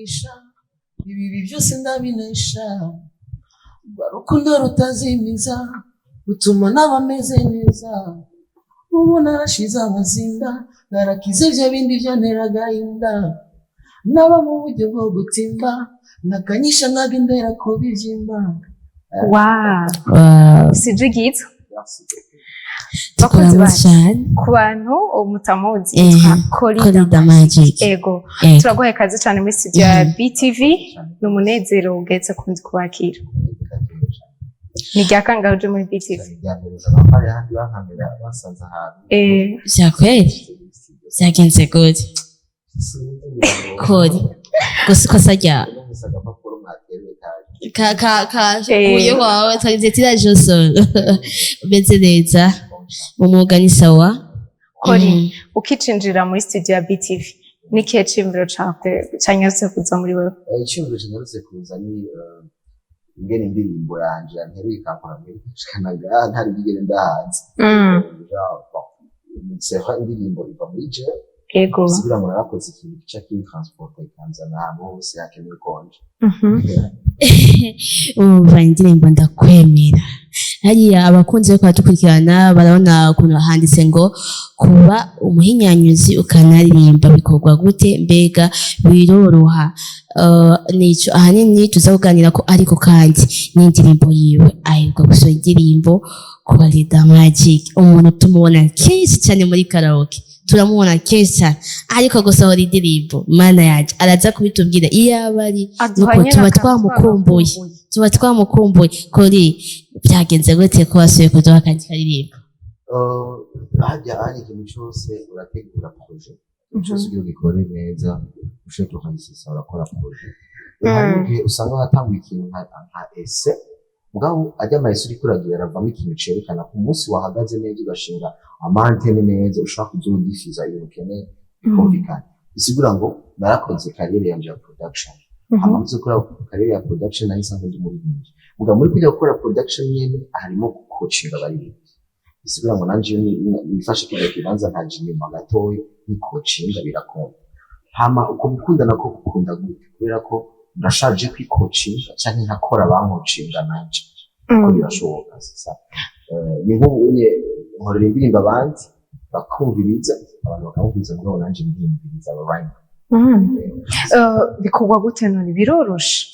Umugisha, ibibi byose ndabinesha. Rwa rukundo rutazimiza rutuma naba meze neza. Ubu narashize amazinda, narakize ibyo bindi byantera agahinda. Naba mu buryo bwo gutimba, nakanyisha nkagendera ku bibyimba. Wow. Wow. Sije ryiza. Merci. Bakunzi Tukuramutse bacu, cyane. Ku bantu mutamuzi, yitwa Kolida Kolida Magic. Magic. Ego. Turaguhaye ikaze cyane muri studio ya BTV. Ni umunezero ugetse kundi kubakira. Ni irya kangahe uje muri BTV? Irya mbere uzana hari ahandi bankamera basanze ahantu. Vyakweli vyagenze gute? Sinzi, ngira ngo- Kori gusa ikosa ryawe. Numvise agapapuro mwatereye kaje. Ka ka ka uyo wawe twagize tirage au sort. Umeze neza mu mwuga, ni sawa? Kori, ukicinjira muri studio ya BTV, ni ikihe ciyumviro cawe canyarutse kuza muri wewe? Iciyumviro kinyarutse kuza ni ingene indirimbo yanje yanteruye ikankora muri shikanaga ntari bwigere ndahanze. Genre, bon, c'est vrai, indirimbo iva muri je kugira ngo narakoze ikintu gica kintransporta, ikanzana ahantu hose hakenewe konje. Umva indirimbo "Ndakwemera" hariya, abakunzi bariko baradukurikirana barabona ukuntu handitse ngo kuba umuhinyanyuzi ukanaririmba bikorwa gute? Mbega biroroha? Nico ahanini tuza kuganira ko, ariko kandi n'indirimbo yiwe aheruka gusohora, indirimbo Kolida Magic, umuntu tumubona kenshi cyane muri karaoke, turamubona kenshi cyane, ariko gusohora indirimbo, mana yaje, araza kubitubwira iyo aba ari. Aduha Nuko nyene tuba akantu. twamukumbuye, tuba twamukumbuye. Kori, byagenze gute ko wasubiye kuduha akandi karirimbo? Hajya hajya ikintu cyose urategura projet. Ikintu cyose ugira ugikore neza, ushobora kuhayisisa, urakora projet. Hari igihe usanga watanguye ikintu nka essai, mugabo ajya ama essais uriko uragira aravamo ikintu cerekana ku munsi wahagaze neza, ugashinga ama antennes neza, ushobora kuzodifuza ibintu ukeneye bikumvikana. Bisigura ngo narakoze carrière yanje ya production. Hama maze gukora carrière ya production, nari nsanzwe ndi umuririmbyi, mugabo muri kujya gukora production nyene harimo gucoachinga abaririmbyi. Bisigura ngo nanje iyo nifashe kino kibanza, nkaja inyuma gatoya nikocinga, birakunda. Hama uko gukunda nako gukunda gute? Kubera ko ndashaje kwikocinga canke nkakora bankocinga nanje, ko birashoboka. Sasa ni nk'ubu unye nkorera indirimbo abandi bakumviriza, abantu bakamviriza, mugabo nanje ndiyumviriza aba rhyme. Bikorwa gute none? Biroroshe?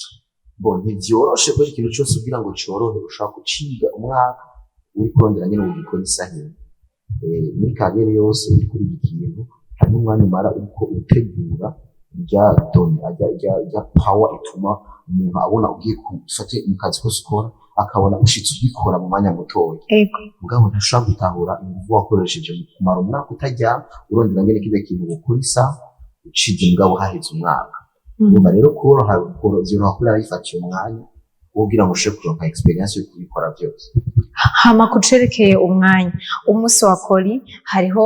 Bo ntivyoroshe, kubera ikintu cyose kugira ngo corohe ushobora kuciga umwaka uri kurondera nyene ugikora isaha imwe. Muri carrière yose uriko uriga ikintu, hari n'umwanya umara uriko utegura rya donnée, rya power ituma umuntu abona ugiye gufate mu kazi kose ukora, akabona ushitse ugikora mu mwanya mutoya. Mugabo ntashobora gutahura inguvu wakoresheje mu kumara umwaka utaryama urondera ngene kirya kintu gukora isaha ucize, mugabo haheze umwaka. Urumva rero koroha vyoroha kubera bifatiye umwanya wo kugira ngo ushobore kuronka experience yo kubikora byose. Hama kucerekeye umwanya, umunsi wa Kori hariho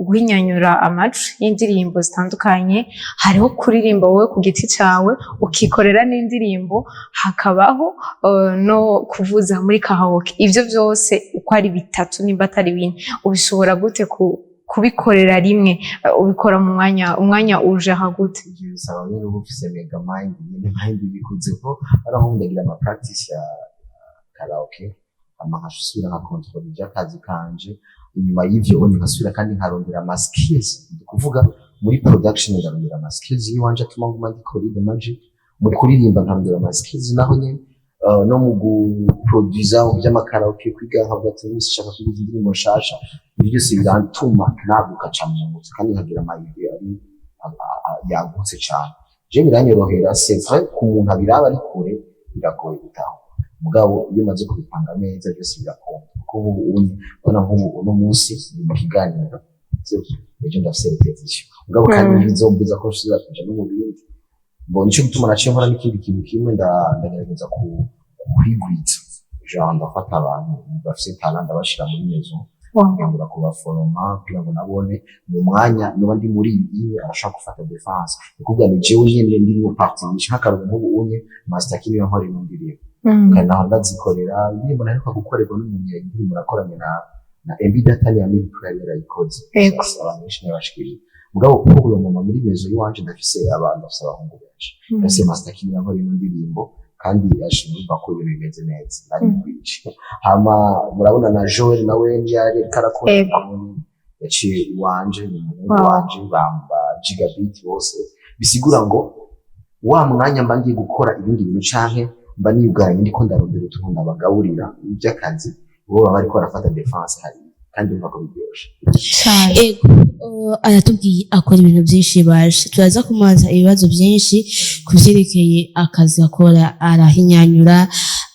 guhinyanyura amajwi y'indirimbo zitandukanye, hariho kuririmba wowe ku giti cawe ukikorera n'indirimbo, hakabaho no kuvuza muri karaoke. Ivyo vyose uko ari bitatu, nimba atari bine, ubishobora gute kubikorera rimwe? Ubikora mu mwanya ujaha gute? Ivyo bisaba nyene uba ufise mega mind nyene, mind bikuze ko ari aho ndagira ama practice ya karaoke, hama nkasubira nka control ivy'akazi kanje. Inyuma y'ivyo onye nkasubira kandi nkarondera ama skills. Ni kuvuga muri production ndarondera ama skills yiwanje atuma nguma ndi Kolida Magic, mu kuririmba nkarondera ama skills naho nyene, no mu guproduza mu by'amakaraoke, kwiga nkavuga ati umunsi nshaka kwiga indirimbo nshasha. Ibyo byose birantuma naguka cane mu mutwe kandi nkagira ama idées ari yagutse cane. Je biranyorohera. C'est vrai, ku muntu abiraba ari kure biragoye gutahura, mugabo iyo umaze kubipanga neza byose birakunda, kuko nk'ubu unye ubona nk'ubu uno munsi ndi mu kiganiro, sivyo? Ejo ndafise répétition, mugabo kandi ntibizombuza ko nshobora kuja no mu bindi. Bon, nico gituma naciye nkora n'ikindi kintu kimwe, ndagerageza kwigwiza, genre ndafata abantu bafise talent, ndabashira muri maison, nkangura kubaforoma kugira ngo nabone mu mwanya noba ndi muri iyi arashobora gufata défense. Ni ukuvuga ni jewe nyene ndimwo partie nyinshi. Nk'akarorero, nk'ubu unye Master Key niyo nkorera ino ndirimbo, kandi naho ndazikorera indirimbo naheruka gukorerwa n'umuntu, indirimbo nakoranye na MB Data ya Mil Prayer yarayikoze. Sasa abantu benshi ntibashikiriye. Mugabo kuko uyu mama muri maison y'iwanje ndafise abantu, ndafise abahungu benshi, ndafise Master King yankora ino ndirimbo kandi yashimye ko ibintu bimeze neza nari kwinshi. Hama murabona na Joel nawe yari ariko arakora, nawe yaciye iwanje, ni umuhungu wanje, bamba Gigabit bose. Bisigura ngo wa mwanya mba ngiye gukora ibindi bintu canke mba niyugaranye ndiko ndarondera utuntu ndabagaburira iby'akazi, bo baba bariko barafata défense hariya kandi umva ko biryoshe. Cyane. Ego, aratubwiye akora ibintu byinshi, baje turaza kumubaza ibibazo byinshi ku vyerekeye akazi akora. Arahinyanyura,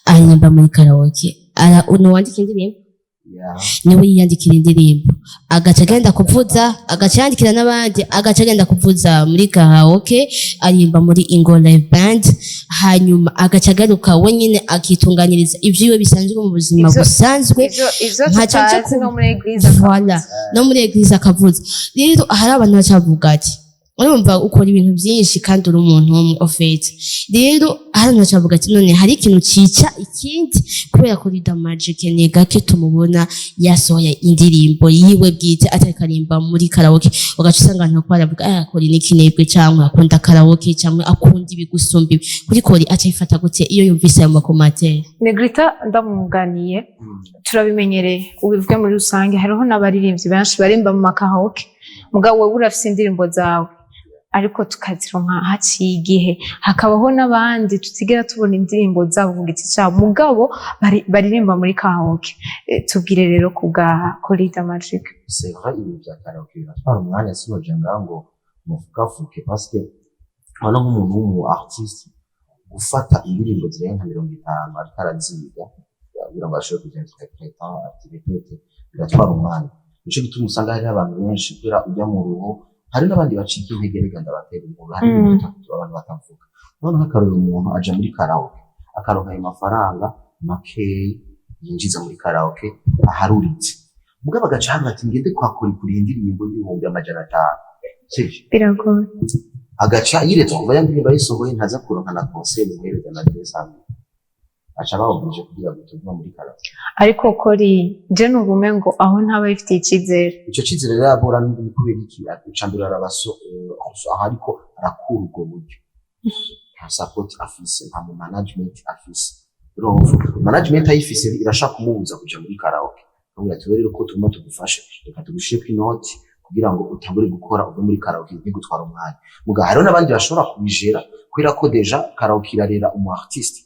aririmba muri karaoke, ara wandika indirimbo, niwe yiyandikira indirimbo, agaca agenda kuvuza, agaca yandikira n'abandi, agaca agenda kuvuza muri karaoke, aririmba muri Ingo Live Band, hanyuma agaca agaruka wenyine akitunganiriza ivy'iwe bisanzwe mu buzima busanzwe. Ivyo Nkaca nja tutazi no muri église. Voilà, no muri église akavuza. Rero hari abantu bacavuga ati urumva ukora ibintu byinshi kandi uri umuntu umwe au fait. Rero hari abantu bacavuga ati none hari ikintu cica ikindi, kubera ko Rida Magic ni gake tumubona yasohoye indirimbo yiwe bwite atariko arimba muri karaoke, ugaca usanga abantu bariko baravuga ah Kori ni kinebwe, cyangwa akunda karaoke, cyangwa akunda ibi gusumba ibi. Kuri Kori aca yifata gute iyo yumvise ayo ma commentaires? Negrita ndamwunganiye, turabimenyereye, ubivuge muri rusange, hariho n'abaririmbyi benshi barimba mu ma karaoke, mugabo wowe urafise indirimbo zawe ariko tukazironka haciye igihe, hakabaho n'abandi tutigera tubona indirimbo zabo ku giti cyabo, mugabo baririmba muri karaoke. Tubwire rero ku bwa Korida Magic. C'est vrai, ibintu bya karaoke biratwara umwanya, sinoja ngaho ngo mufukafuke, parce que urabona nk'umuntu w'umu artiste gufata indirimbo zirenga nka 50 ariko araziga kugira ngo ashobore kuja interpréter ati biratwara umwanya. Nico gituma usanga hariho abantu benshi kubera ujya mu ruho, hari n'abandi bacika intege. Reka ndabatera inkuru, hari ibintu bitatu abantu batavuga. None nk'akarorero, umuntu aja muri karaoke akaronka ayo mafaranga makeyi yinjiza muri karaoke aharuritse, mugabo agaca ahantu ati ngende kwakora igura indirimbo y'500,000, sivyo? Biragoye. Agaca yiretse kuva ya ndirimbo ayisohoye ntaza kuronka na concert imuhereza na 200, aca bawugurije kugira ngo tuguma muri karaoke. Ariko Kori, je numva umengo aho ntaba yifitiye icizere. Ico cizere rero abora ni kubera iki? Icambere arabaso aho ariko arakura ubwo buryo, nta support afise, nta mu management afise. Urumva management ayifise irashaka kumubuza kuja muri karaoke, avuga ati rero ko tuguma tugufashe, reka tugushireko inoti kugira ngo utangure gukora uve muri karaoke ntigutwara umwanya. Muga hariho n'abandi bashobora kubijera kubera ko déjà karaoke irarera umu artiste,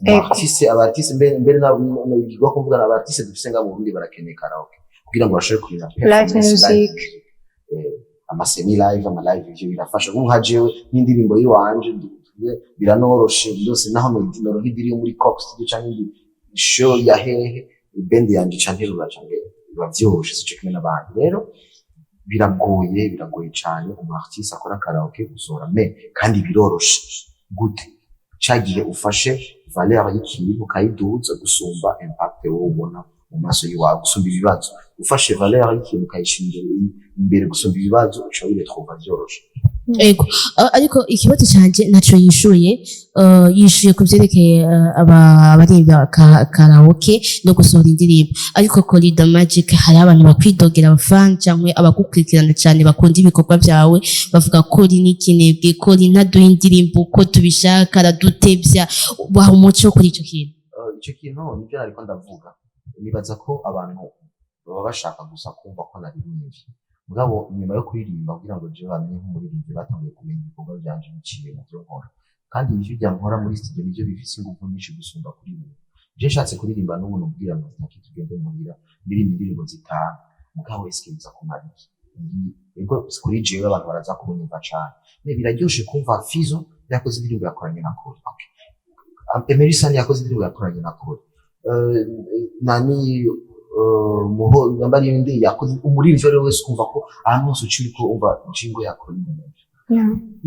umu artiste, aba artiste mbere nabigwa kuvuga aba artiste dufise nga mu Burundi barakeneye karaoke kugira ngo bashobore kugira live performance, music. Live music. Ama semi live, ama live, ivyo birafasha. Nk'ubu nka jewe n'indirimbo yiwanje biranoroshe byose, naho noronka idiri yo muri Cox Studio canke indi show ya hehe, band yanje ica nterura canke biba vyoroshe, sico kimwe n'abandi. Rero biragoye, biragoye cane umu artiste akora karaoke gusohora, mais kandi biroroshe. Gute? Cagihe ufashe valeur y'ikintu ukayiduza gusumba impact wowe ubona mu maso yiwawe, gusumba ibibazo. Ufashe valeur y'ikintu ukayishira imbere gusumba ibibazo, uca wiretrouva vyoroshe. Ego. Ariko ikibazo canje ntaco yishuye. Yishuye ku vyerekeye abaririmba karaoke no gusohora indirimbo, ariko Kori the Magic, hari abantu bakwidogera, abafani canke abagukurikirana cane bakunda ibikorwa vyawe, bavuga Kori n'ikinebwe, Kori ntaduha indirimbo uko tubishaka, aradutevya. Baha umuco kuri ico kintu. Ico kintu nibyo nariko ndavuga. Nibaza ko abantu baba bashaka gusa kumva ko naririmbye, mugabo inyuma yo kuririmba kugira ngo jewe bamenye nk'umuririmbyi, batanguye kumenya ibikorwa vyanje biciye mu vyo nkora, kandi ivyo ujya nkora muri studio nivyo bifise ingufu nyinshi gusumba kuririmba. Je nshatse kuririmba n'ubu nubwira ngo ntaki tugende muhira ndirimba indirimbo zitanu, mugabo eske biza kumara iki? Ego, kuri jewe abantu baraza kunyumva cane, mais biraryoshe kumva Fizo yakoze indirimbo yakoranye na Kori, okay. Emery Sani yakoze indirimbo yakoranye na Kori, nani muho nambari indi yakoze, umuririmbyi uwo ari we wese kumva ko ahantu hose uciye uriko umva jingo yakora ibintu.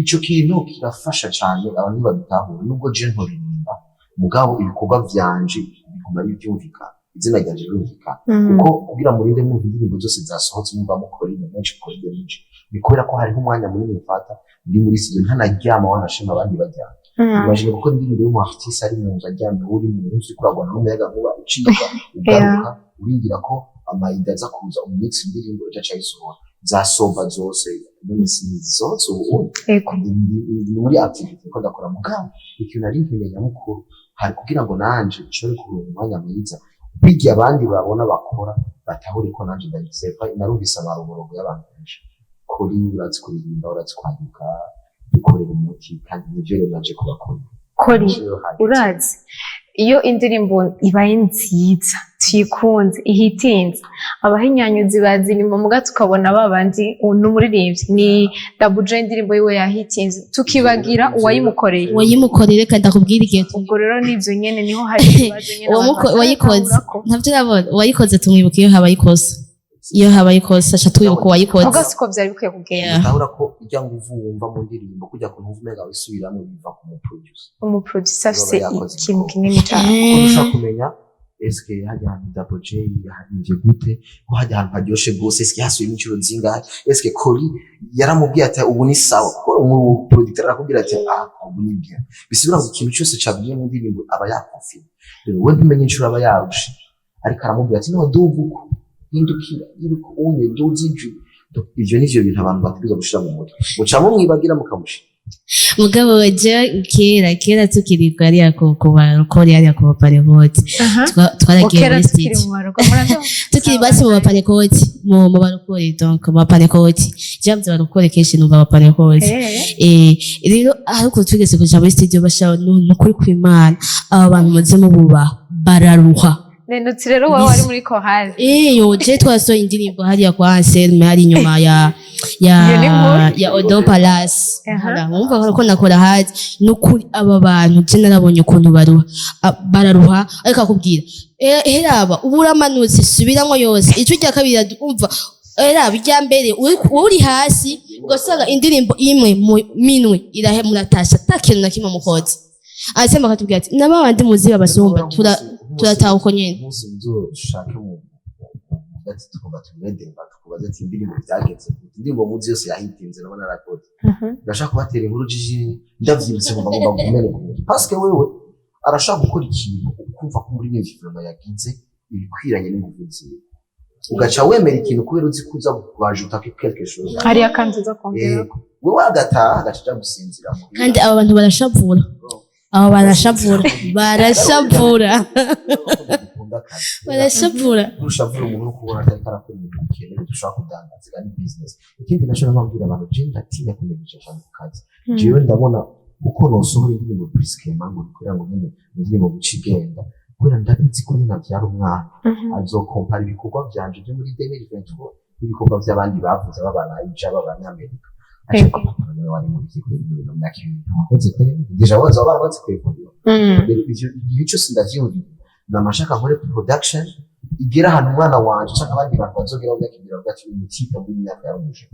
Ico kintu kirafasha cane, abantu ntibabitahura. Nubwo je ntoririmba, mugabo ibikorwa vyanje biguma byumvikana, izina ryanje rirumvikana, kuko kugira murinde mwumva indirimbo zose zasohotse mwumva mukora ibintu menshi, mukora ibintu menshi, ni kubera ko hariho umwanya munini mfata ndi muri studio ntanaryama, wanashima abandi baryama. Imagine gukora indirimbo y'umu artiste ari mu nzu aryamye, uri mu nzu uriko uragwana n'umuyaga nkuba ucika ugaruka, urindira ko amayida aza kuza umix indirimbo ejo aca ayisohora zasomba zose. None sinizisohotse ubu. Ndi muri activity ko ndakora, mugabo ikintu nari nkeneye nyamukuru hari kugira ngo nanje nshobore kuronka umwanya mwiza, bijya abandi babona bakora batahure ko nanje ndabiseva. Narumvise amaroborogo y'abantu benshi kuri urazi kuririmba, urazi kwandika, dukorera umuti, kandi nivyo rero naje kubakora. Kori, Nivyo hageze. Urazi iyo indirimbo ibaye nziza, tuyikunze, ihitinze, abahinyanyuzi baza inyuma, muga tukabona babandi n'umuririmbyi ni Double J, indirimbo yiwe yahitinze, tukibagira uwayimukoreye. Uwayimukoreye, reka ndakubwira igihe Ubwo rero nivyo nyene, niho hari ikibazo nyene abantu uwayikoze bataratahurako. Ntavyo urabona, uwayikoze tumwibuka iyo habaye ikosa. Iyo habaye ikosa aca twibuka uwayikoze. Muga siko vyari bikwiye kugenda. Utahura ko ijya nguvu wumva mu ndirimbo, kujya ku ntumva umenga wisubiramo, biva ku muproducer. Umuproducer afise Baba yakoze ikintu igikorwa. kinini cane. Kuko ushobora kumenya eske hajya ahantu Double J yaharirimbye gute, ko hajya ahantu haryoshe gose, eske hasubiyemo inshuro zingahe, eske Kori yaramubwiye ati ubu ni sawa, kuko umuproducteur arakubwira ati ah, ubu ni bien. Bisigura ngo ikintu cyose cavuye mu ndirimbo aba yakonfirme. Rero we ntumenye inshuro aba yarushe, ariko aramubwira ati no duga uko, hindukira, yiruka unye, duza ijwi. Donc, ivyo nivyo bintu abantu bategerezwa gushira mu mutwe, mucamo mwibagira mukamushira. Mugabo je kera kera tukiri hariya ku barokore, hariya ku bapanekoti, twaragiye Kera muri tukiri studio. mu barugo muravyumva? Tukiri basi mu bapanekoti, mu barokore, donc mu bapanekoti, javuze barokore kenshi numva abapanekoti. Rero ariko tugeze kuja muri studio, basha nukuri kw'Imana, aba bantu muze mububaha, bararuha. Nenutse rero wowe wari muri chorale. Yo je twasohoye indirimbo hariya kwa Anselme, hari inyuma ya Iyo ni inkuru. ya Odo Palace. Voilà, wumva ko nakora hazi. Nukuri aba bantu je narabonye ukuntu baruha. Bararuha, ariko akubwira heraba ubu uramanutse, subiramwo yose, ijwi rya kabiri umva heraba irya mbere uri hasi, ugasanga indirimbo imwe mu minwe irahe, muratasha ata kintu na kimwe mukoze. Anselme akatubwira ati naba bandi muzi babasumba, turataha uko nyene. Umunsi muzoshake mu ati tugomba tumwedemba, tukubaza ati indirimbo byagenze gute, indirimbo muzi yose yahitinze nabo narakoze. Ndashaka kubatera inkuru jiji, ndavyibutse ngomba kumeneka umutwe, parce que wewe arashaka gukora ikintu ukumva ko muri vraiment yagize ibikwiranye n'inguvu ziwe, ugaca wemera ikintu kubera uzi ko uza kuajuta quelque chose. Hariyo akantu uza kongera. Wewe agataha agaca aja gusinzira muhira. Kandi aba bantu barashavura, aba barashavura, barashavura. Dukunda akazi. Barashavura. Ntushavura umuntu uri kubona atariko arakora ibintu bikenewe dushobora kudandaza, ni business. Ikindi naco namabwira abantu, je ndatinya kunegisha cyane ku kazi. Jewe ndabona uko nosohora indirimbo brusquement ngo kugira ngo nyene indirimbo guca igenda, kubera ndabizi ko ninavyara umwana azokompara ibikorwa vyanje vyo muri 2023 n'ibikorwa vy'abandi bavuze b'abanayija, b'abanyamerika. Yego. Wari muri iki kweri muri ino myaka 2 wakoze kweri déjà waza baramaze kwevurira. Rero ivyo igihe cyose ndavyumvira, namashaka nkore production igera ahantu umwana wanje canke abandi bantu bazogera mu myaka 2 bavuga ati uyu mutipe muri myaka yarumuje.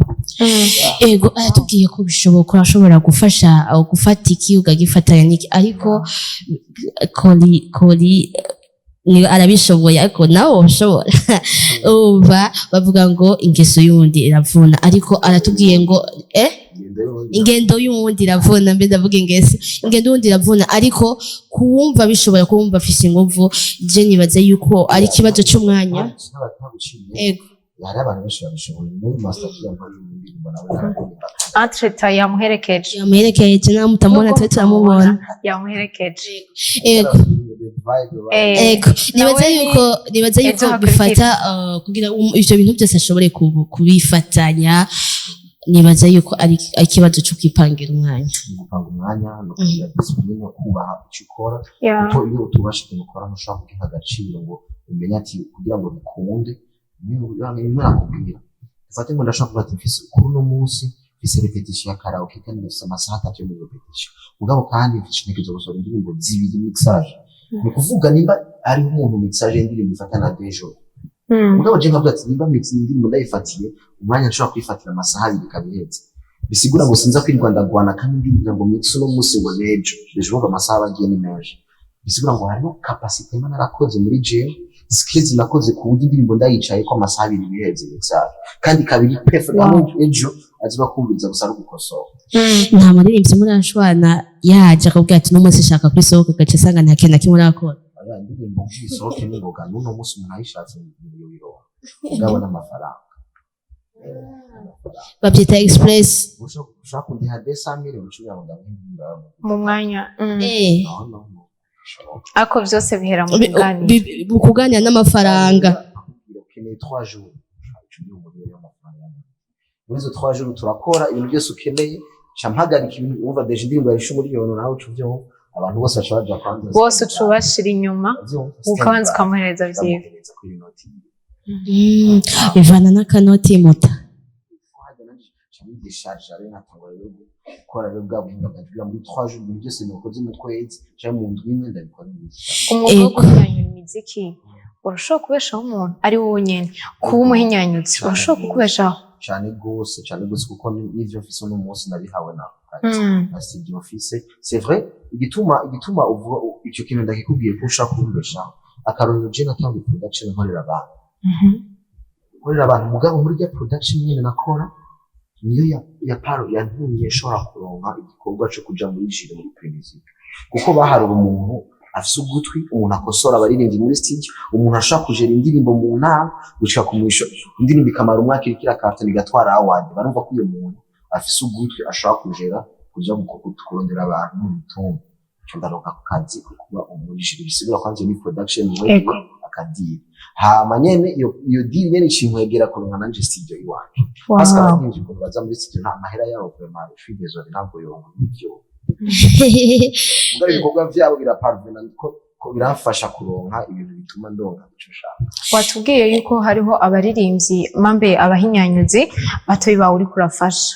Ego, aratubwiye ko bishoboka, urashobora gufasha aho gufata iki ukagifatanya n'iki, ariko kori ni arabishoboye, ariko nawe wabishobora. Umva, bavuga ngo ingeso y'uwundi iravuna, ariko aratubwiye ngo Ingendo y'uwundi. Ingendo y'uwundi iravuna, mbe ndavuga ingeso, ingendo y'uwundi iravuna, ariko kuwumva bishobora, kuwumva afise inguvu, je nibaza yuko ari ikibazo c'umwanya. Ntaguciye. Ego. Hari abantu benshi babishoboye muri Master Key muri indirimbo nawe narakumva. Entreta yamuherekeje. Yamuherekeje, nawe mutamubona, twe turamubona. Yamuherekeje. Ego. Ego, nibaza Nawe yuko nibaza ejo yuko hakurikira. bifata kugira ivyo bintu byose ashobore kubifatanya, nibaza yuko ari ikibazo cyo kwipangira umwanya. Gupanga umwanya no kugira discipline, kubaha icyo ukora, kuko iyo utubasha ikintu ukora ntushobora kugiha agaciro ngo umenye ati kugira ngo bikunde nimwe nakubwira, dufate ngo ndashaka kuvuga ati mfise kuri uno munsi mfise répétition ya karaoke kandi ndafise amasaha 3 yo muri répétition, mugabo kandi mfise intekerezo gusohora indirimbo zibiri mixage. Ni ukuvuga nimba hariho umuntu mixage y'indirimbo ifata na deux jours, mugabo je nkavuga ati nimba mix indirimbo ndayifatiye umwanya, nshobora kuyifatira amasaha 2 ikabiheza. Bisigura ngo sinza kwirirwa ndagwana kandi ndindira ngo mix uno munsi ngo nejo ejo, urumva amasaha aba agiye ni menshi. Bisigura ngo hariho capacité mba narakoze muri jewe, skills nakoze ku buryo indirimbo ndayicaye ko amasaha 2 biheze mixage, kandi kabiri perfect, hamwe ejo aziba kumviriza gusa ari gukosora. Nta muririmbyi murashwana yaje akabwira ati n'umunsi shaka kwisohoka, agaca asanga nta kintu na kimwe urakora? Aya indirimbo nk'isohoke n'ingoga n'uno munsi umuntu ayishatse yoyironka, mugabo n'amafaranga. Babyita express. Ushobora kundiha 200 000 ucubira ngo ndamuhe indirimbo yawe. Mu mwanya. No, no, no, bishoboka. Ariko byose bihera mu kuganira. Mu kuganira n'amafaranga. Akubwira ukeneye 3 jours, ushobora guca umuriyoni w'amafaranga y'amarundi. Muri izo 3 jours turakora ibintu byose ukeneye, nca mpagarika ibintu. Wumva déjà indirimbo yarishe umuriyoni, nawe uca uvyumva, abantu bose baca baja kwanza. Bose uca ubashira inyuma, ukabanza ukamuhereza vyiwe. Ndamuhereza kuri inoti. Bivana n'akanoti muta. Ndishaje rero, nkatangura rero gukora rero bwa buhinga bwanje kugira muri 3 jours ibintu byose nakoze mu kwezi canke mu ndwi imwe ndabikora neza. Umwuga wo guhinyanyura imiziki urashobora kubeshaho umuntu ari wowe nyene? Kuba umuhinyanyuzi urashobora kukubeshaho? Cane gose, cane gose, kuko n'ivyo mfise uno munsi nabihawe na na studio mfise. C'est vrai, igituma uvuga ico kintu, ndakikubwiye ko ushaka kumbeshaho. Akarorero, je natanguye production nkorera abantu, nkorera abantu, mugabo muri rya production nyene nakora niyo ya paro yantumye nshobora kuronka igikorwa co kuja muri jury muri Primusic, kuko baharura umuntu afise ugutwi, umuntu akosora abaririmbyi muri studio, umuntu ashobora kujera indirimbo mu ntara gushika ku mwisho, indirimbo ikamara umwaka iriko irakartona igatwara award. Barumva ko uyo muntu afise ugutwi, ashobora kujera kuja kurondera abantu mu mitumba. Ico ndaronka ako kazi ko kuba muri jury, bisigura kwanza ni production akadiri, hama nyene iyo deal nyene icinkwegera kuronka nanje studio iwanje, parce que abarinzi ukuntu baza muri studio nta mahera yabo, vraiment je suis désolé, ntabwo yonka ivyo. Mugabo ibikorwa vyabo biraparvena ko biramfasha kuronka ibintu bituma ndonka ico nshaka. Watubwiye yuko hariho abaririmbyi mambe abahinyanyuzi batoyi bawe uriko urafasha.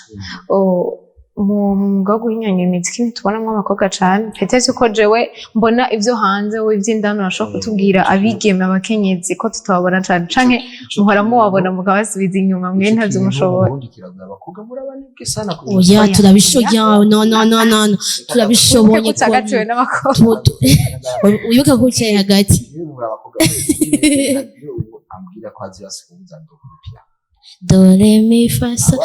Mu mwuga wo guhinyanyura imiziki ntitubonamwo abakobwa cane. Peut-être ko jewe mbona ivyo hanze, wowe ivy'indani urashobora kutubwira abigeme, abakenyezi ko tutababona cane, canke muhora mubabona mukabasubiza inyuma, mwe ntavyo mushobora? Ubundi kiragoye, abakobwa murabanebwe sana. Oya, turabishoboye. No, no, no, no, no, turabishoboye. Wibuke ko utagatiwe n'abakobwa. Wibuke ko wicaye hagati. Muri abakobwa ambwira ko azi basikubuza ndo kuri piano. Do re mi fa so.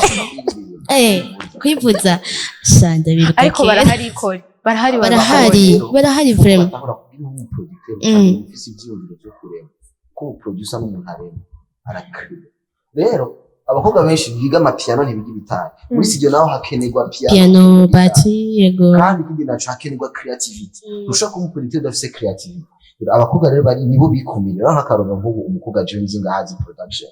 Kwivuza shanda biruka Ariko kera. barahari ikora, barahari. Barahari, barahari vraiment. Batahura kubwira nk'umuproducteur ufise ivyiyumviro vyo kurema, ko umuproducer n'umuntu arema, arakriya. Rero abakobwa benshi biga amapiano ntibiga ibitari. Muri studio naho hakenerwa piano, Piano, hakenerwa guitare. Batterie, yego. Kandi ikindi naco hakenerwa creativity. Ntushobora kuba umuproducteur udafise creativity. Rero abakobwa rero bari nibo bikumira. Rero nk'akarorero, nk'ubu umukobwa jewe nzi ngaho azi production,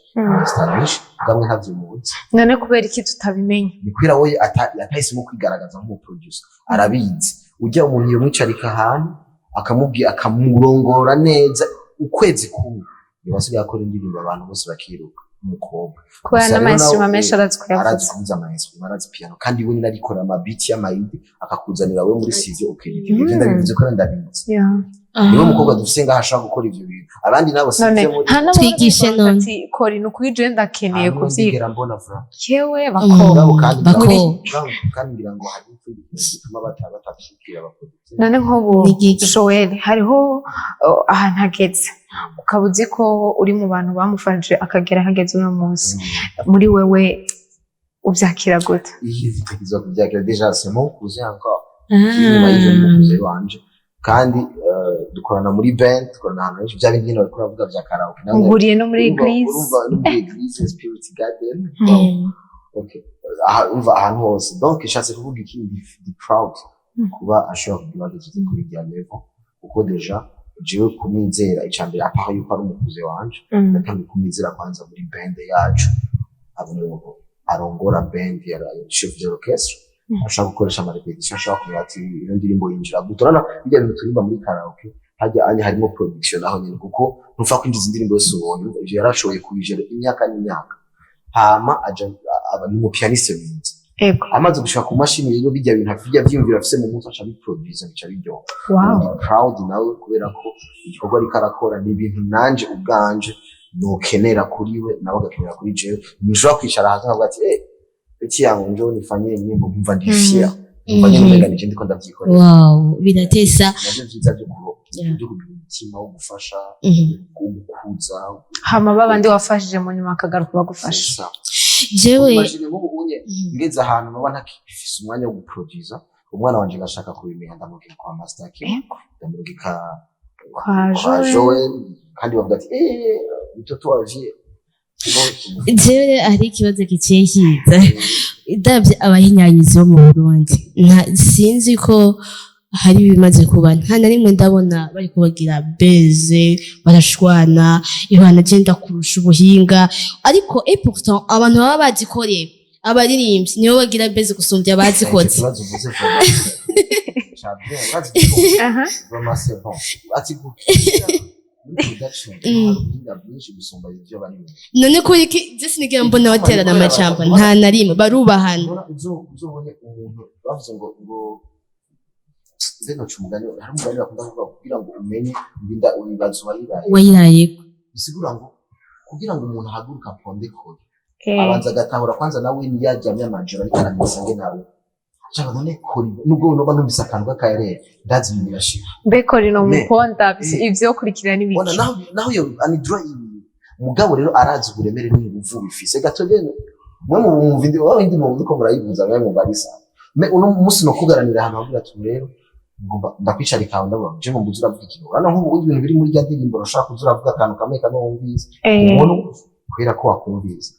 Stanish, bwamwe ntavyo muzi. None kubera iki tutabimenya? Ni kubera we atahisemo kwigaragaza nk'umuproducer. Arabizi, ujya umuntu yomwicarika ahantu akamubwira, akamurongora neza, ukwezi kumwe niba asigaye akora indirimbo abantu bose bakiruka, umukobwa. Kubera Gusa rero n'ama-instrument nawe, menshi arazi arazi kuyavuza. kuvuza ama-instrument, arazi piano, kandi we nyine arikora amabiti y'amayidi, akakuzanira we muri studio ukeditinga. Ivyo ndabivuze ko ndabizi. Niwe mukobwa dufise ngaho ashobora gukora ivyo bintu, abandi nabo None sivyo muri nta n'abandi Twigishe bavuga none. ati kora ni ukuri, je ndakeneye Nta n'uwo kuvyiga. ndigera mbona vra. Yewe bakobwa. Mugabo kandi Bako. kandi ngira ngo hari ikindi kintu gituma batashikira abaproducteur. None nk'ubu Ni igiki? Joel hariho ahantu hageze, ukaba uzi ko uri mu bantu bamufashije akagera ahageze uno munsi, muri wewe uvyakira gute? Izo kubyakira, déjà c'est mon cousin encore. Inyuma y'ivyo ni umukuze wanje, kandi dukorana muri band, dukorana ahantu henshi, bya bindi nyine bariko baravuga vya karaoke. Nawe Muhuriye no muri église. Urumva no muri église Spirit Garden. Okay, aha umva ahantu hose. Donc ishatse kuvuga iki? Ndi proud kuba ashobora kugira ageze kuri rya level, kuko déjà jewe kumwizera, icambere à part yuko ari umukuze wanje, ndatangiye kumwizera kwanza muri band yacu, aba umuntu arongora band ya chef d'orchestre, ashaka gukoresha amarepetition, ashaka kumenya ati iyo ndirimbo yinjira gute. Urabona bijya bintu turirimba muri karaoke, hajya anya harimo production naho nyine, kuko ntupfa kwinjiza indirimbo yose ubonye. Ivyo yarashoboye kubijera imyaka n'imyaka, hama aja aba ni umupianiste mwiza. Amaze gushika ku mashini rero, bijya bintu bijya vyiyumvira afise mu mutwe, aca abiproduza, bica biryoha. Ndi proud nawe kubera ko igikorwa ariko arakora ni ibintu nanje ubwanje nokenera kuri we, nawe agakenera kuri jewe. Ntushobora kwicara hanze nkavuga ati eh petit yangu, njoo nifanyie nyimbo, nkumva ndi fier, nkumva nyine umenga nije ndiko ndavyikorera. Wow, biratesa. Navyo vyiza vyo kugira umutima wo gufasha, wo gukuza. Hama babandi wafashije mu nyuma akagaruka bagufasha. C'est ça. Jewe Imagine nk'ubu unye ngeze ahantu noba ntakifise umwanya wo guproduza, umwana wanje agashaka kubimenya, ndamurungika kwa Master Kim, ndamurungika kwa kwa Joel. Joel, kandi bavuga ati eh mtoto wa vie. Jewe hari ikibazo giciye kiza. Ndabye abahinyanyizi bo mu Burundi, sinzi ko hari ibimaze kuba, nta na rimwe ndabona bari kubagira beze barashwana, ibana agenda kurusha ubuhinga. Ariko et pourtant abantu baba bazikoreye, abaririmbyi nibo bagira beze gusumbya abazikoze. Ikibazo uvuze vraiment ca bien, urazi ko vraiment c'est bon, ati gukira muri production hari ubuhinga bwinshi gusumba ibyo barimo. None kuri iki je sinigera mbona baterana amajambo, nta na rimwe, barubahana. Ubona uzobone umuntu bavuze ngo mbega nca umugani, hari umugani bakunda kuvuga kugira ngo umenye ngo inda ubibaza uwayiraye. Wayirayeko. Bisigura ngo kugira ngo umuntu ahaguruke aponde kure, abanza agatahura kwanza nawe niyaryamye amajoro ariko aramesa nge nawe shaka none kora nubwo noba numvise akantu k'akayerere, ndazi ibintu birashika. Mbeko rino muponda ivyo kurikira Bona n'ibiki? Naho iyo anidra ibi mugabo rero arazi uburemere n'inguvu bifise gato rero mwe mu mwumva indi waba indi mu ko murayivuza mwe mu barisa me uno munsi no kugaranira ahantu hagira ati rero ngomba ndakwicarika aho, ndabona je ngo mbuze uravuga ikintu, urabona nk'ubu ibintu biri muri rya ndirimbo urashaka kuza uravuga akantu kamwe kamwe wumvise umuntu kubera ko wakumvise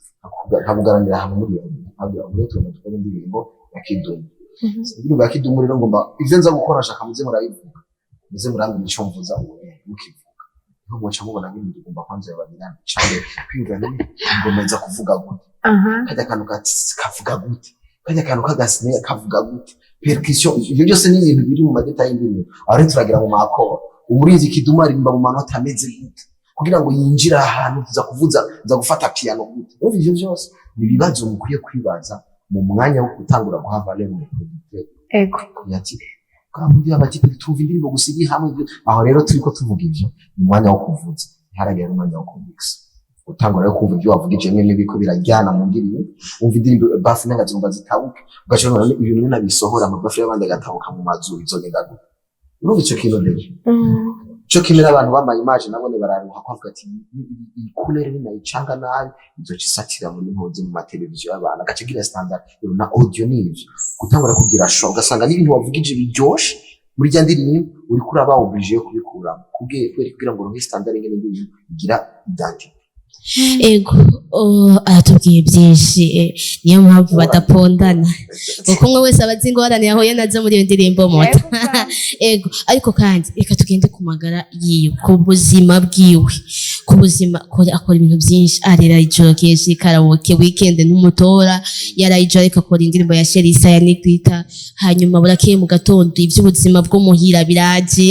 nkakugaranira ahantu muri iyo nkabwira ngo rero tugomba dukore indirimbo ya Kidumu. Indirimbo ya Kidumu rero ngomba ivyo nza gukora, nshaka muze murayivuga, muze murambwira ico mvuza ubu mukivuga niho muca mubona nk'ibintu tugomba kwanza babirana cane kwiyumvira none ingoma iza kuvuga gute, kajya akantu kavuga gute, kajya akantu k'agasine kavuga gute, percussion, ivyo byose ni ibintu biri mu ma détails y'indirimbo. Aho rero turagira mu makoro umurizi Kidumu aririmba mu manota ameze gute kugira ngo yinjire ahantu tuza kuvuza, tuza gufata piano gute. Urumva ivyo byose ni ibibazo mukwiye kwibaza mu mwanya wo gutangura guha valeur mu producteur. Ati bwa abatipe tumva indirimbo gusa iri hamwe. Aho rero turiko tuvuga ivyo ni umwanya wo kuvuza, ntiharagera n'umwanya wo kumixa, utangura rero kumva ibyo wavugije mwe n'ibiko birajyana mu ndirimbo, wumva indirimbo bafu nenga zumva zitabuka, ugaca ubona ibintu ninabisohora ama baffles y'abandi agatabuka mu mazu bizogenda gute? Urumva ico kintu rero cyo kimwe n'abantu bambaye image nabone bararuha ko avuga ati iyi couleur ninayicanga nabi izoca isatira muri mpuzi mu mateleviziyo y'abantu, agaca agira standard. Rero na audio nivyo gutangura kugira show, ugasanga n'ibintu wavugije biryoshe muri rya ndirimbo uriko uraba obligé yo kubikuramo kubera kugira ngo uronke standard ingene indirimbo igira identité. Ego, oh, aratubwiye byinshi, niyo mpamvu badapondana kuko umwe wese aba azi ingorane yahuye nazo muri iyo ndirimbo moto. Ego, ariko kandi reka tugende ku magara yiwe, ku buzima bwiwe, ku buzima. Akora ibintu byinshi, arera ijoro kenshi, karaoke weekend n'umutora yaraye ijoro ariko akora indirimbo ya Sherisa ya Nikwita, hanyuma burakeye mu gatondo iby'ubuzima bwo muhira biraje,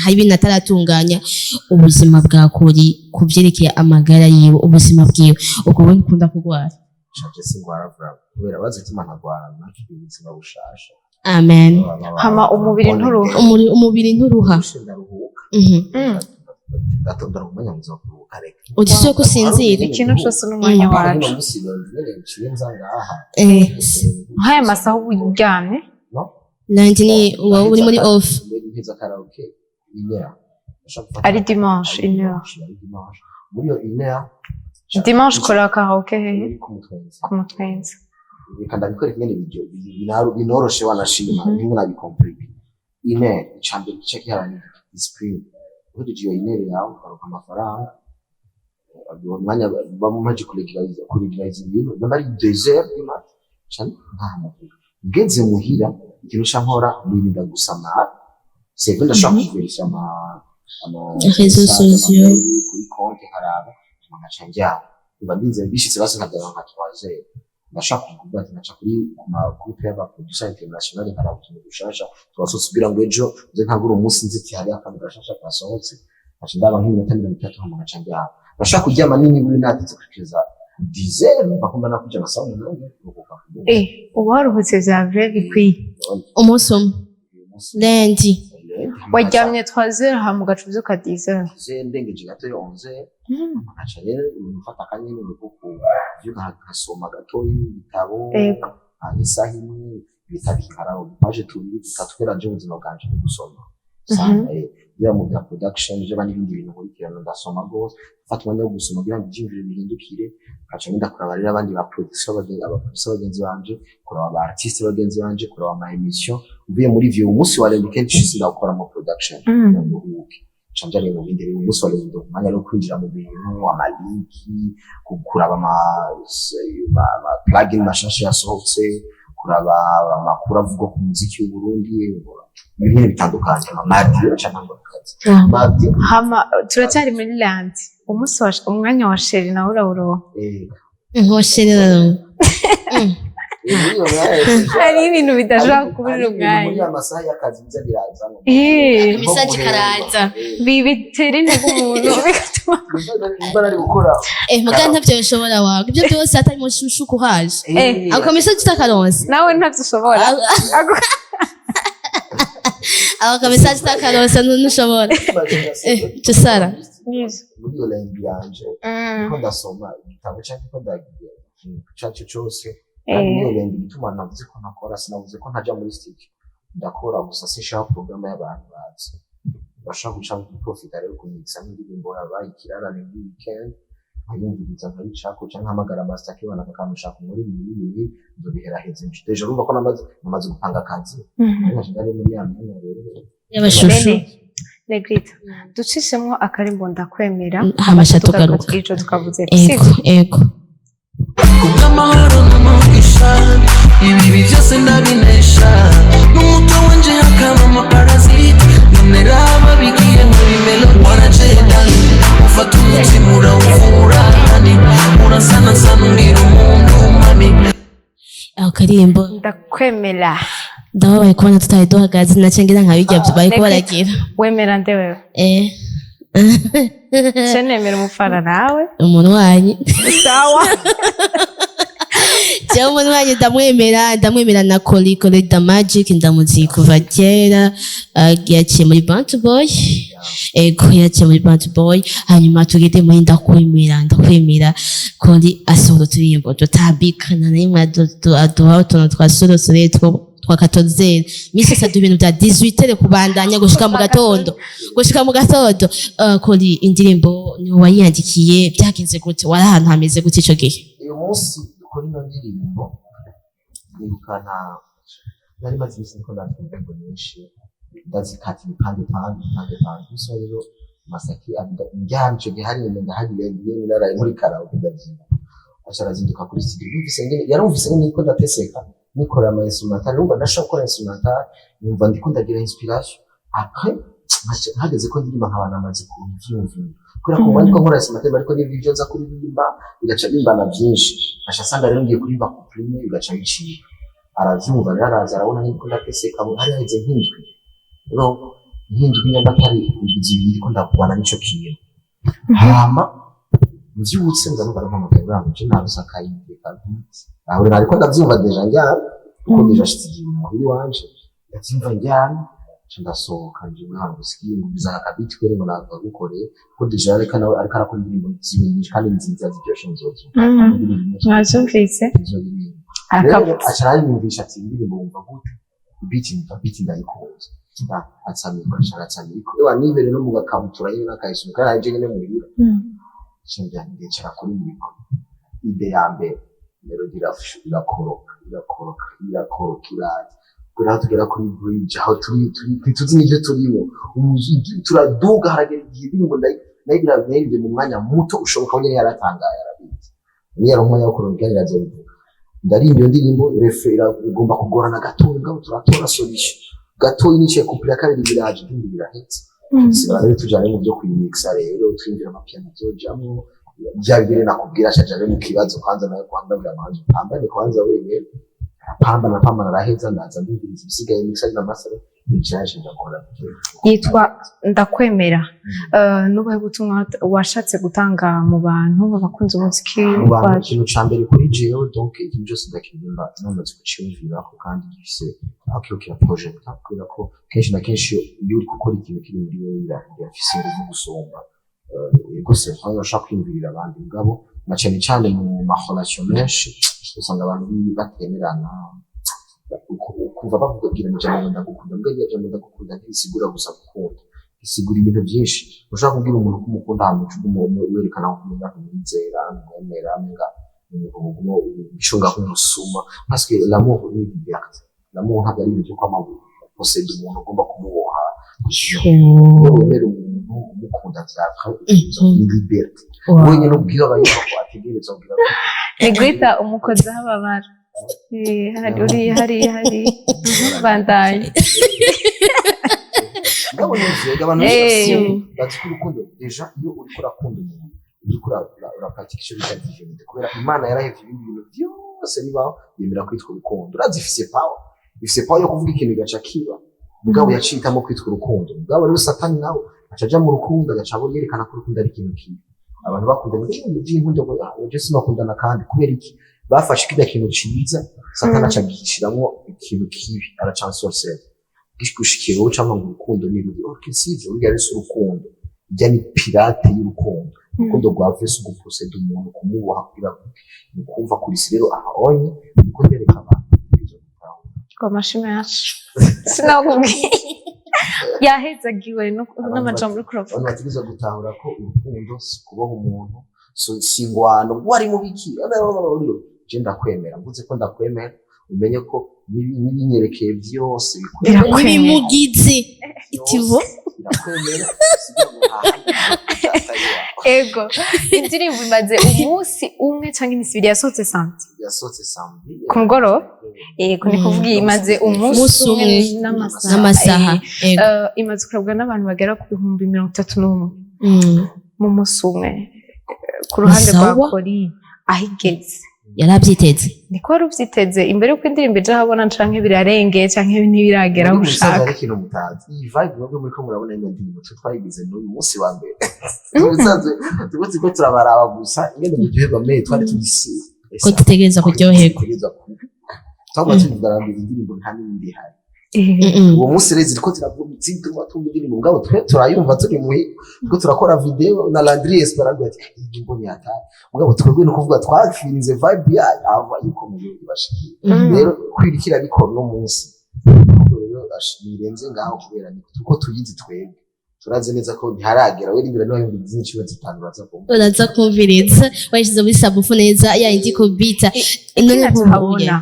hari ibintu ataratunganya. Ubuzima bwa Kori ku byerekeye amagara yiwe, ubuzima bwiwe, ubwo wowe ntukunda kurwara? Shaje singwara vuba kubera bazi ituma ntagwara nakiri ubuzima bushasha. Amen. Hama umubiri nturuha. Umubiri nturuha. Ndaruhuka. Ndatonda umwanya mwiza wo kuruhuka reka. Udushoboye ko usinzira. Ikintu cose n'umwanya wacu. Uno munsi nyene nciye nza ngaha. Nk'aya masaha uba uryamye? No. Lundi ni uba uri muri off. Mpeza karaoke une heure. Ndashaka gufata- Ari dimanche, une heure. Ari dimanche. Muri iyo une heure Dimanche ukora karaoke hehe? Uri ku Mutwenzi. Ku Mutwenzi. Reka ndabikwereka ingene binoroshe wanashima, bimwe nabicomplique. Une heure icambere gice kiharanira discipline. Uhejeje iyo une heure yawe ukaronka amafaranga, uwo mwanya bamaze kuregulariza ibintu nimba ari 2 heures du mat cane ntahamagara ngeze muhira, ikintu ca nkora nirinda gusamara. C'est vrai, ndashobora kuverisha ama Réseaux message, sociaux. ama mail kuri konti nkaraba, hama nkaca ndyama. Mba ndinze bishitse basi nkaryama nka 3 heures, ndashaka kuvuga ati nkaca kuri ku ma groupe y'aba producer international nkaraba utuntu dushasha twasohotse kugira ngo ejo nze ntagure umunsi nzi ati hariho akantu gashasha kasohotse, nkaca ndaba nk'iminota 30 hama nkaca ndyama. Ndashaka kuryama nibura natetse kugeza 10 heures, numva ko mba nakuja amasaha 8 kuruhuka ku munsi. Uba waruhutse vya vrai bikwiye? Umunsi umwe. Uyu munsi. Lundi. Waryamye 3 heures hama ugaca uvyuka 10 heures? Ndengeje gato yo 11, nkaca rero mfata akanya nyene ko kuvyuka nkasoma gatoyi ibitabo isaha imwe, ibitabo ikarabo paje tubiri dutatu, kubera nje ubuzima bwanje ni gusoma. Usanga yaba mu bya production byaba n'ibindi bintu nkurikirana, ndasoma rwose, mfata umwanya wo gusoma kugira ngo ivyiyumviro bihindukire. Nkaca ngenda kuraba rero abandi ba producer bagenzi, aba producer bagenzi banje, kuraba aba artiste bagenzi banje, kuraba ama émission. Uvuye muri ivyo, umunsi wa lundi kenshi sindawukora mu production kugira ngo nduhuke. Nca nja rero mu bindi. Rero umunsi wa lundi, umwanya wo kwinjira mu bintu, amalinki, kuraba ama plugin mashasha yasohotse, kuraba amakuru avugwa ku muziki w'Uburundi, ibintu nyene bitandukanye, amaradiyo, nca ntangura akazi mardi. Hama turacyari muri lundi, umunsi wa umwanya wa chéri nawe urawuronka? Nkosherera. Muri iyo mwanya Hari ibintu bidashobora kuburira hari ibintu umwanya. Muri ya masaha y'akazi biza birazamo. Message karaza. Bitera intege umuntu, bigatuma Nimba nari gukora Muga ntavyo bishobora wawe ibyo byose atari mu shushu kuhaje. Ako message utakaronse. Nawe ntavyo ushobora. Ako message utakaronse ntushobora. Tusara. Muri iyo lundi yanje ko ndasoma igitabo canke ko ndagiye ikintu ico ari cyo cose, kandi muri iyo lundi, igituma navuze ko ntakora, sinavuze ko ntaja muri studio. Ndakora, gusa sinshaka porogaramu y'abantu bazi bashaka guca profita rero kumixa nk'indirimbo yabaye ikirarane muri weekend, nkayumviriza, nkayicako, canke nkahamagara master kibana akantu ushaka muri ibi ibi ibi, nzobiheraheze. Déjà urumva ko namaze gupanga akazi, ariko nari muri ya myanya rero Y'abashushu. Bene Negrita, ducishemwo akarimbo Ndakwemera. Hamasha tugaruka. Ico tukavuze. Ego, ego. Kubw'amahoro n'umugisha, ibibi byose ndabinesha, n'umuto wanje hakaba amaparasite, none raba bigiye muri melo. Waragenda ufata umutima urawuvura, honey, urasanasana umbwira umuntu mami. Ako karimbo. Ndakwemera. Ndababaye kubona tutari duhagaze, naca ngira nka bijya bariko baragira. Wemera nde wewe? Ce nemera umufana nawe. Umuntu wanyu. Sawa. Jewe umuntu wanyu ndamwemera, ndamwemera na Koli Koli da Magic, ndamuzi kuva kera. Yaciye muri Bantu Boy, ego, yaciye muri Bantu Boy. Hanyuma tugende muri Ndakwemera. Ndakwemera, Koli asohora uturirimbo tutambikana rimwe, aduha utuntu twa sorosore two twa katozeri misi yose, aduha ibintu bya 18 kubandanya gushika mu gatondo, gushika mu gatondo. Koli, indirimbo ni wayiyandikiye? Byagenze gute? Wari ahantu hameze gute ico gihe? Uyu munsi dukora ino ndirimbo, nibuka nta nari maze iminsi ndiko ndandika indirimbo nyinshi, ndazikata ibipande pande pande pande. Gusa rero Masaki ndyamye ico gihe, hari ndahari nyene, naraye muri karaoke, ndavyibuka, aca arazinduka kuri studio. Yumvise ngene, yarumvise ngene niko ndateseka nikora ama instrumental. Numva ndashobora gukora instrumental, numva ndiko ndagira inspiration. Après hageze ko ndirimba, nkaba namaze kuvyumvira, kubera ko ariko nkora instrumental, ariko n'ibyo ivyo nza kuririmba bigaca bimbana byinshi, nkaca nsanga rero ngiye kuririmba couplet imwe bigaca bicika. Aravyumva rero, araza arabona niko ndateseka. Hari haheze nk'indwi, no nk'indwi nyamba atari indwi 2, ndiko ndagwana n'ico kintu. Hama mvyutse nza numva arampamagaye, uriya muje naronse aka idée ka beat. Aho rero ariko ndavyumva déjà ndyamye, kuko déjà ashitse igihe muhira iwanje, ndavyumva ndyamye, nca ndasohoka nje muri hano gusikiye ngumviza aka beat kweri, ngo nakagukoreye, kuko déjà ariko nawe ariko arakora indirimbo ziwe nyinshi kandi nziza ziryoshe, nzozo Mwavyumvise. Nzoririmba rero. Akavuze. Aca aranyumvisha ati: "Indirimbo wumva gute? Beat?" Numva beat ndayikunze. Atsamika, aca aratsamika, ewa nibere no mu gakabutura nyene n'akayisunika kandi naje nyene muhira, nca ndicara kuri micro. Idée ya mbere, melody irakoroka, irakoroka, irakoroka, iraza kuri aho tugera kuri bridge, aho turi ntituzi n'ivyo turimo. Umuziki turaduga, haragera igihe indirimbo ndayigira nayibye mu mwanya muto ushoboka. We nyene yaratangaye, arabizi, niyo yari umwanya wo kuronka iganiro azobivuga. Ndarimba iyo ndirimbo, refrain igomba kugorana gatoya, ngabo turatora solution gatoya, niciye couplet ya kabiri biraje, ibindi birahetse. Dusigara rero tujane mu byo kuyimixa, rero twinjira amapiano azojamwo, bya bibiri nakubwira. Ashaja rero mu kibazo kwanza nawe kwanza bwa manzu pambane kwanza wenyene, arapambana, arapambana, araheza. Ndaza ndumviriza ibisigaye, mixage na master, nicaje ndakora. Yitwa Ndakwemera. N'ubuhe butumwa washatse gutanga mu bantu bakunze umuziki Mu bantu, wacu? ikintu ca mbere kuri jewe, donc ikintu cyose ndakiririmba namaze kuciyumvirako kandi gifise aho kiriko kiraprojecta, kubera ko kenshi na kenshi iyo uri gukora ikintu kiri muri wewe, birafise inguvu gusumba. Yego, c'est vrai, urashobora kwiyumvirira abandi, mugabo na cane cane mu ma relation menshi usanga abantu batemerana. Kuva bavuga bwira amajambo ngo ndagukunda, mbwa iryo jambo ndagukunda ntirisigura gusa gukunda, risigura ibintu byinshi. Ushobora kubwira umuntu ko umukunda, ahantu uca uguma werekana ko umenya kumwizera, umwemera, umenga umuntu ucunga nk'umusuma, parce que l'amour ni liberté. L'amour ntabwo ari ibintu byo kwama posséder umuntu, ugomba kumuboha. Iyo wemera umuntu Umuntu umukunda vya vrai ni liberté wenyine ubwiwe aba yumva ko ategerezwa kugira ngo Ni guhita umukozi aho ababara. Eh, hari uri hari hari bandanye. Mugabo nivyo abantu benshi bazi ko urukundo, déjà iyo uriko urakunda umuntu, uriko urapratika ico bita divinité, kubera Imana yarahevye ibindi bintu byose bibaho, yemera kwitwa urukundo. Urazi ifise power, ifise power yo kuvuga ikintu igaca kiba, mugabo yacitamo kwitwa urukundo. Mugabo rero Satani nawe aca aja mu rukundo, agaca abona yerekana ko urukundo ari ikintu kibi. Abantu bakundana ibintu by'inkundo ngo ah, je sinakundana, kandi kubera iki? Bafashe kirya kintu ciza, Satani aca agishiramwo ikintu kibi, aracansorcera gushikiye wowe, cyangwa ngo urukundo ni rubi. Ok, sivyo, urya rero si urukundo, irya ni pirate y'urukundo. Urukundo rwa vrai si uguposeda umuntu, kumuboha kugira ngo ni ukumva kurisi. Rero aha onye niko ndereka abantu ibyo gutahura. Ngo amashimwe yacu sinakubwiye yahezagiwe n'amajambo uriko uravuga. Abantu bategerezwa gutahura ko urukundo si kuboha umuntu, si ingwano ngo wari mu biki. Je ndakwemera, mvuze ko ndakwemera, umenye ko n'ibinyerekeye byose bikwemera. Birakwemera. N'ibimugize itivo. Birakwemera, usigaye ngo nta handi atari iwawe. Ego, indirimbo imaze umunsi umwe cyangwa iminsi 2, yasohotse samedi. Yasohotse samedi. Ku mugoroba. Yego, ni kuvuga imaze umunsi Umunsi umwe umwe n'amasaha. N'amasaha. Ego. Imaze kurabwa n'abantu bagera ku 31,000 mu munsi umwe. Ku ruhande rwa Sawa. Kori, aho igeze, Yarabyiteze. Niko wari ubyiteze imbere y'uko indirimbo ija ahabona, canke birarengeye, canke ntibiragera aho Muri musaza ushaka? hari ikintu mutazi. Iyi vibe mwebwe muriko murabona, ino ndirimbo twe twayigize n'uyu munsi wa mbere. Mu bisanzwe turiko turabaraba gusa ingene muryoherwa, mais twari tugisize Ko dutegereza kuryoherwa. Twaba tuvugana ngo indirimbo nta n'iyindi ihari. Uwo munsi rero ziriko ziravuga, zituma tumva indirimbo, mugabo twe turayumva turi muhi, turiko turakora video na Landry Espoir, aravuga ati iyi ndirimbo ni hatari, mugabo twebwe no kuvuga twafirinze vibe yayo ava yuko mu gihugu bashikiye. Rero kwirikira bikora uno munsi, ahubwo rero birenze ngaho, kubera ni kuko tuyizi twebwe, turazi neza ko ntiharagera. We rindira niba yumva izindi 15 uraza kumva. Uraza kumviriza wayishyize muri sabufu neza yayindi kubita none. Ikindi Nk'ubuye tuhabona,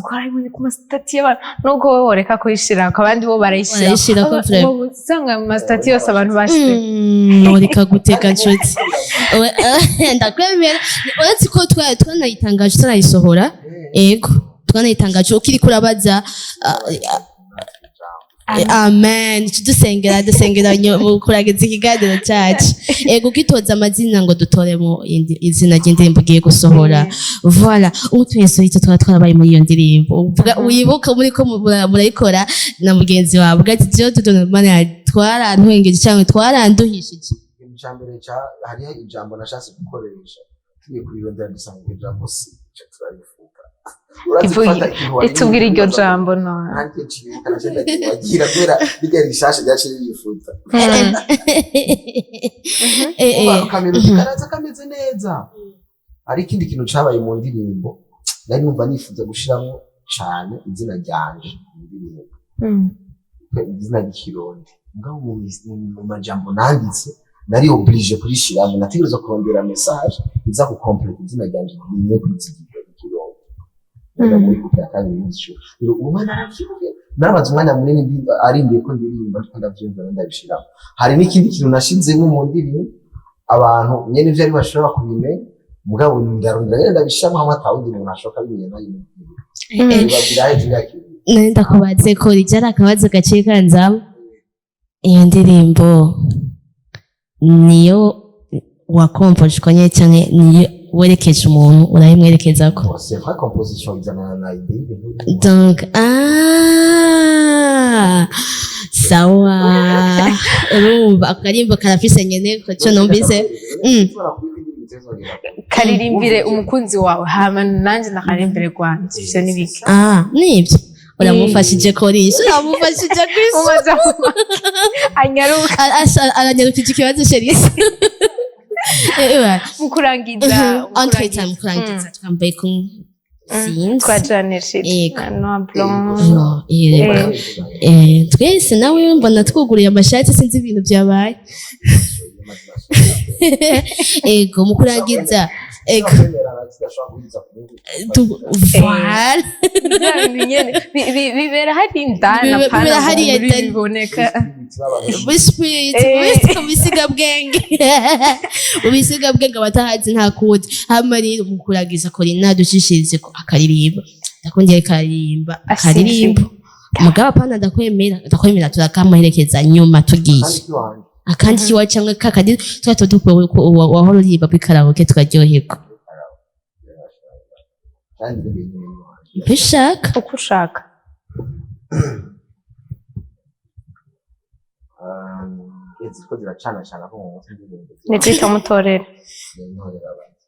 twarabibonye ku ma statuts y'abantu, nubwo wowe woreka kuyishirako, abandi bo barayishirako. Barayishirako, vraiment. Ubu usanga mu ma statuts yose abantu bashyize. Noreka gutega nshuti. Ndakwemera, uretse ko twanayitangaje tutanayisohora. Ego, twanayitangaje ukiriko urabaza. Amen, dusengera dusengera mu kurangiza ikiganiro cyacu. Ego, ukitoza amazina ngo dutoremo izina ry'indirimbo ugiye gusohora. Voilà, ubu twese icyo twaba twarabaye muri iyo ndirimbo. Uvuga wibuka muri ko murayikora na mugenzi wawe, uvuga ati jewe tudono mana twarantwengeje cyangwa twaranduhishije. Ikintu ca mbere hariho ijambo nashatse gukoresha, tugiye kurirondera dusanga iryo jambo si ico, turarifuta. Urazi gufata ikintu wari Ritubwira iryo wibaza ngo jambo none. Nanjye ncibuka naco ndakibagira, kubera rirya rishasha ryaciye ririfuta. Akamero karaza kameze neza. Hari ikindi kintu cabaye mu ndirimbo, nari numva nifuza gushiramwo cane izina ryanje mu ndirimbo, izina ry'ikirundi, mugabo mu majambo nanditse nari obligé kurishiramo, nategerezwa kurondera message iza gukompleta izina ryanje niyo kwizigira ry'ikirundi. Ndaga muri couple ya kabiri y'inzu rero, uwo mwana aravyibuke, narabaze umwanya munini arindiye ko ndirimba, ariko ndavyumva ndabishiramo. Hari n'ikindi kintu nashizemo mu ndirimbo, abantu nyene ivyo ari bashobora kubimenya, mugabo ndarondera nyene ndabishiramo hamwe atawundi muntu ashoka abimenya nayo. Babwira haheze imyaka 2. Nari ndakubatse ko rijya akabazo gaciye kanzamo. Iyo ndirimbo niyo wakompoje nyine cyane, niyo werekeje umuntu urayimwerekezako? Bon, c'est vrai, composition izanana na idée y'ibintu birimo. Donc sawa, urumva ako karimbo karafise nyene ko cyo numvise. Ushobora kubiba indirimbo itazongera. Karirimbire umukunzi wawe, hama nanjye ndakaririmbire rwanje, ivyo ni bike. Ah, nibyo, uramufashije korisha, uramufashije kwisi. Umaze anyaruka. Aranyarukije ikibazo sherisi. Mu kurangiza, mu Entre temps, mu kurangiza. Kurangiza twambaye kumwe, sinzi. Twajanishije Yego. noir blanc. No, yego. Twese nawe mbona twuguriye amashati, sinzi ibintu byabaye. Amazina asohoka. Ego, mu kurangiza, ego. Kwemera zidashobora guhuriza ku gihugu. Voilà. Bya bintu nyene bibera hari indani, apana Bibera ngo hariya muri indani. biboneka. Muri spirit, mu bisigabwenge, mu bisigabwenge abatahazi nta kundi. Hama rero mu kurangiza, Corina ducishirize ko akaririmba ndakongera karirimba akaririmbo. Mugabo apana ndakwemera, ndakwemera turakamuherekeza nyuma tugiye. Kandi kiwanje. Akandi kiwa cyangwa kakandi twari dukwiye ko wahora uririmba muri karaoke tukaryoherwa. Kandi ibyo bintu iwanje. Ibyo ushaka. Uko ushaka. Ziriko ziracana cana ko mu mutwe indirimbo. Nitwita mutorere. Ntorera abantu.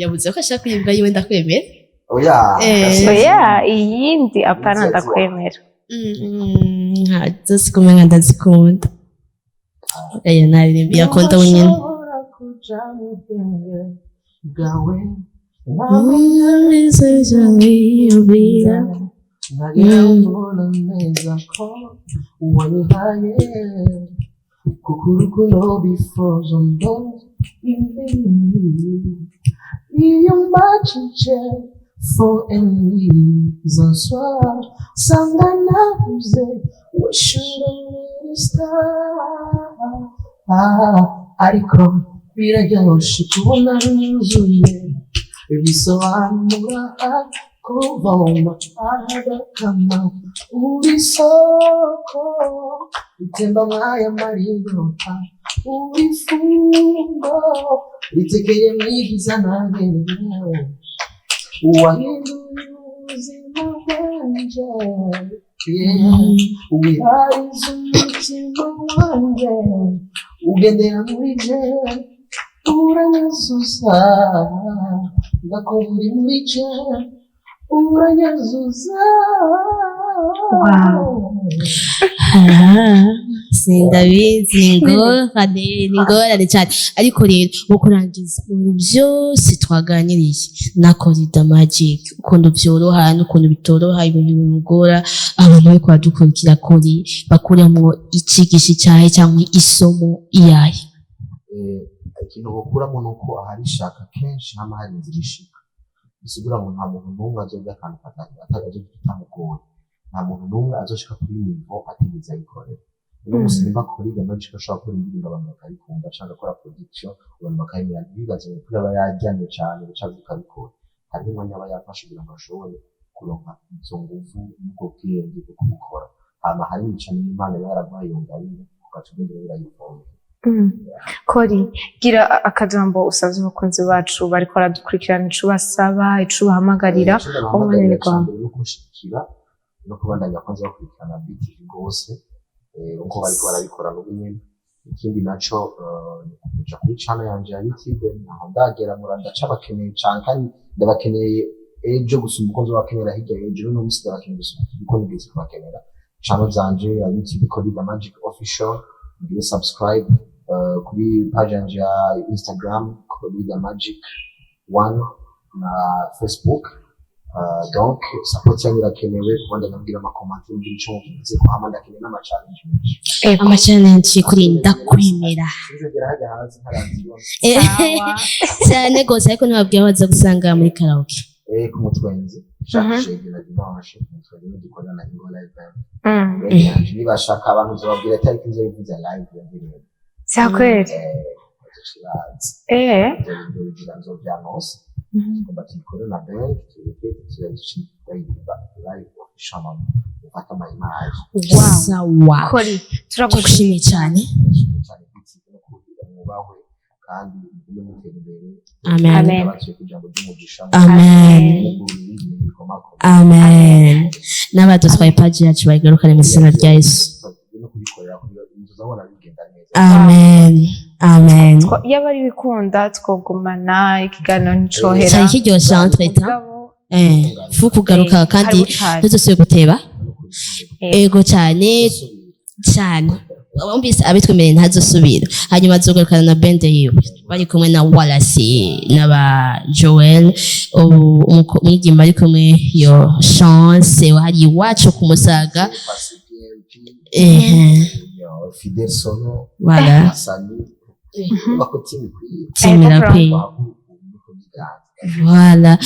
Yabuze ko ashaka kuririmba yiwe ndakwemera. Oya. Oya, iyindi apana ndakwemera. Nka zose kumenya ndazikunda. Aya naririmba yakunda wenyine. Ntushobora kuja mu bwenge bwawe. Ntagira ubona neza ko wanyihaye, kuko urukundo bifuza ngo iyo mbajije for any reason sanga nabuze wishura star. Ariko biraryoshe kubona ruzuye, bisobanura kuvoma agakama uri isoko itemba nk'aya mariyoka, uri ifungo ritekeye mwigiza nangewe wahinduye ubuzima bwanje, yeah. Wihariza umutima wanje, ugendera muri jewe, uranyuzuza, ndakubura uri muri jewe, uranyuzuza. Wow. Ah, sindabizi, ni ingorane, ni ingorane cyane. Ariko rero mu kurangiza, mu bintu byose twaganiriye na Corida Magic, ukuntu byoroha n'ukuntu bitoroha, ibintu bimugora, abantu bariko baradukurikira kuri bakuremwo icigisho icyahe cyangwa isomo iyahe? Ikintu bokuramo ni uko ahari ishaka kenshi hama hari inzira ishika. Bisigura ngo nta muntu n'umwe azorya akantu katamugoye, nta muntu n'umwe azoshika kuri niveau atigeze ayikorera. Uno musi nimba Corida Magic ashobora gukora indirimbo abantu bakayikunda, canke agakora production abantu bakayemera, ntibibaze ngo kuri aba yaryamye cane buca avyuka abikora. Hariho umwanya aba yafashe kugira ngo ashobore kuronka izo nguvu n'ubwo bwenge bwo kubukora. Hama hari cane n'Imana iba yaraguhaye iyo ngabire, ugaca ugenda urayivomera. Kori, gira akajambo usavye abakunzi bacu bariko baradukurikirana, ico basaba, ico ubahamagarira. Ico ndabahamagarira Umwanya ni ca wawe. mbere no kunshigikira no kubandanya kwanza bakurikirana BTV rwose, uko bariko barabikora n'ubu nyene. Ikindi naco, ni kuja kuri channel yanje ya YouTube. Naho ndagera mura ndacabakeneye cane, kandi ndabakeneye ejo gusumba uko nzobakenera hirya y'ejo. N'uno musi ndabakeneye gusumba uko nigeze kubakenera. Channel zanje ya YouTube, Corida Magic Official, mugire subscribe. Kuri page yanje ya Instagram, Corida Magic 1, na Facebook. Donc support yanyu irakenewe, kubandanya mbwira ama commentaires, mbwira ico muvuze ko hama ndakeneye n'ama challenge menshi. Ama challenge kuri ndakwemera. Sinzogera hajya hasi ntarazibona. Sawa. Cyane rwose, ariko ntibabwira baza gusanga muri karaoke. Ku Mutwenzi, chaque jeudi na dimanche ku Mutwenzi niho dukorera na Ingo Live Band. Yanje nibashaka abantu nzobabwira itariki nzoyivuza live iyo ndirimbo. Vya kweli? Bazoca bazi. Nzobigira, nzovyanonsa. Tugomba tuyikore na band, tuyirepete, tuyaririmba live official, mufate ama image. Wow. Sawa. Kori, turagushimiye. Tugushimiye cyane. Ndashimye cyane BTV no kugira mwubahwe kandi mugume mutera imbere. Amen. Amen. Abaciye ku ijambo ry'umugisha. Amen. Mugura ibindi bintu bikomakomeye. Amen. N'abadutwaye paji yacu bayigarukane mu izina rya Yesu. No kubikorera kuri inzu zabona bigenda neza. Amen, amen. Yaba ari bikunda twogumana ikiganiro nticohera. Cyari kiryoshe entre temps. Mugabo, Fu kugaruka kandi hari ubutaha. ntuzosubire guteba. Ego cyane cyane. Wumvise abitwemereye, ntazosubira. Hanyuma azogarukana na band yiwe bari kumwe na Wallace n'aba Joel. Ubu umwigeme ari kumwe yo Chance wahari iwacu ku Musaga. Fidel Sono, Voilà. Sami, bako team ikwiye. Team irakwiye. Wahaguruka. Voilà.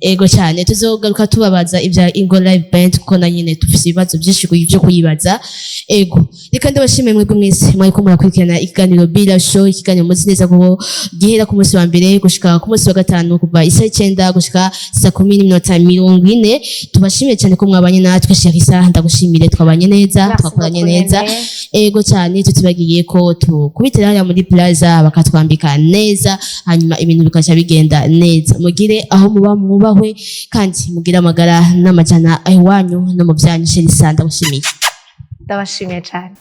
Ego cyane, tuzogaruka tubabaza ibya Ingo Live Band, kuko na nyine dufise ibibazo byinshi byo kuyibaza. Ego, reka ndabashimiye mwebwe mwese mwariko murakurikirana ikiganiro Bila Show, ikiganiro muzi neza ko gihera ku munsi wa mbere gushika ku munsi wa gatanu, kuva isaha 9 gushika saa 10:40. Tubashimiye cyane ko mwabanye natwe. Sherisa, ndagushimire, twabanye neza, Merci twakoranye beaucoup, neza. Nene. Ego cyane, tutibagiye ko tukubitira hariya muri Plaza bakatwambika neza, hanyuma ibintu bikaca bigenda neza. Mugire aho muba mwubahwe, kandi mugire amagara n'amajana iwanyu no mu byanyu. Sherisa, ndagushimiye. Ndabashimiye cyane.